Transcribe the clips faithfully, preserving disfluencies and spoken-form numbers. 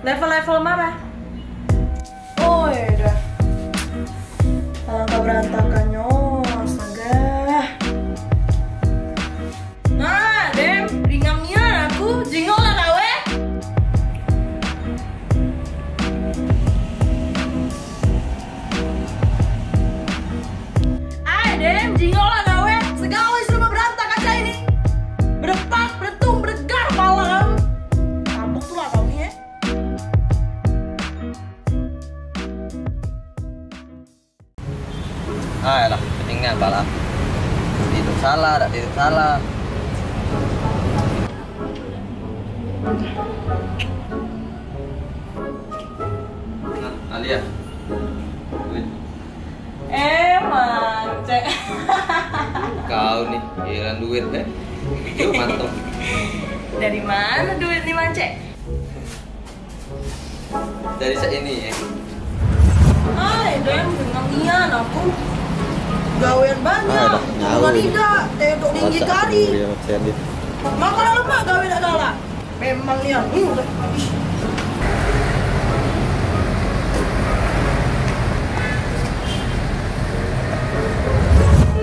Level-level marah. Oh, ya udah. Alangkah berantakannyo, astaga. Nah, Dem, ringang nian aku, jingok lah gawe. Ai, Dem, jingok lah gawe, segawe sudah berantak aja ini. Bedepak, bedetung, bedegar pala. Tampuk tu lah kau ni, eh. Ah, lah, ketinggalan pala. Tidur salah, dak tidur salah. Nah, Alia. Duit. Eh, Mancek. Kau nih, giliran duit deh. Yuk, mantap. Dari mana duit nih, Mancek? Dari sek ini ya. Hai, Dem, dengan nian aku. Gawean banyak. Ah, dah, nyawa ini. Tedok tinggi kali. Makan lemak gawe dak galak. Memang nian. Hmm, dah. Ih.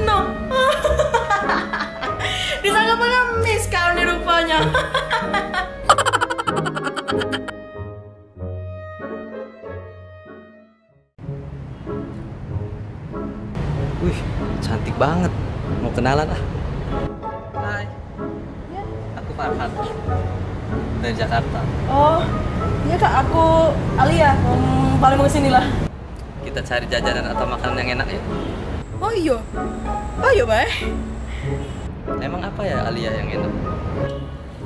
Nah. Disangka pengemis kau ni rupanya. Wih, cantik banget. Mau kenalan ah. Hai. Aku Farhan. Dari Jakarta. Oh, iya Kak, aku Alia. Hmm, paling mau kesini lah. Kita cari jajanan atau makanan yang enak ya. Oh iya. Ayo, Bay. Emang apa ya Alia yang enak?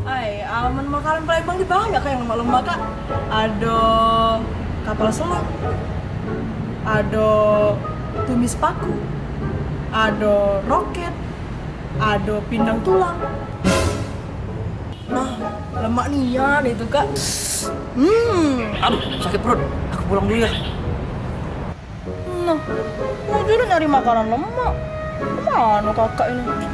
Ai, amen makanan Palembang ni banyak, Kak, yang lemak-lemak, Kak. Ado kapal selam, ado tumis paku, ado roket, ado pindang tulang. Nah, lemak nian itu, Kak. Hmm. Aduh, sakit perut. Aku pulang dulu ya. Nah, mau dulu nyari makanan lemak. Kemana kakak ini?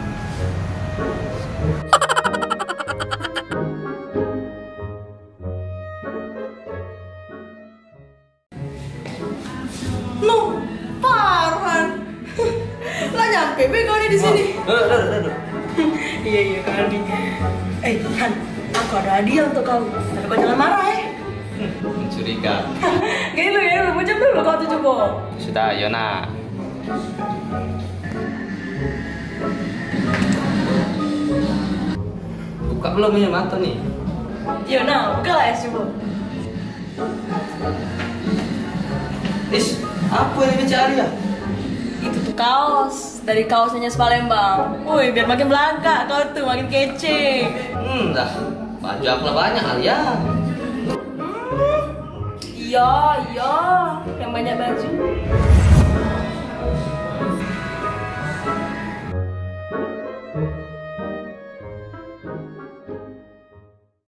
Nuh, Farhan. Lah nyampe be kau ni di sini. Oh, duduk, duduk, duduk. Iya, iya, kali. Eh, Han, aku ada hadiah untuk kau. Tapi kau jangan marah, eh. Mencurigakan. Gini dulu, gini dulu. Bujang dulu kau tu coba. Sudah, yo nak. Buka belum ini mata ni? Yo nak, buka lah es coba. Ish, apa yang dicari ya? Itu tuh kaos dari kaosnya Nyes Palembang. Woi, biar makin belagak kau tuh, makin kece. Hmm, dah. Baju aku lah banyak kali ya. Hmm, iya, iya, yang banyak baju.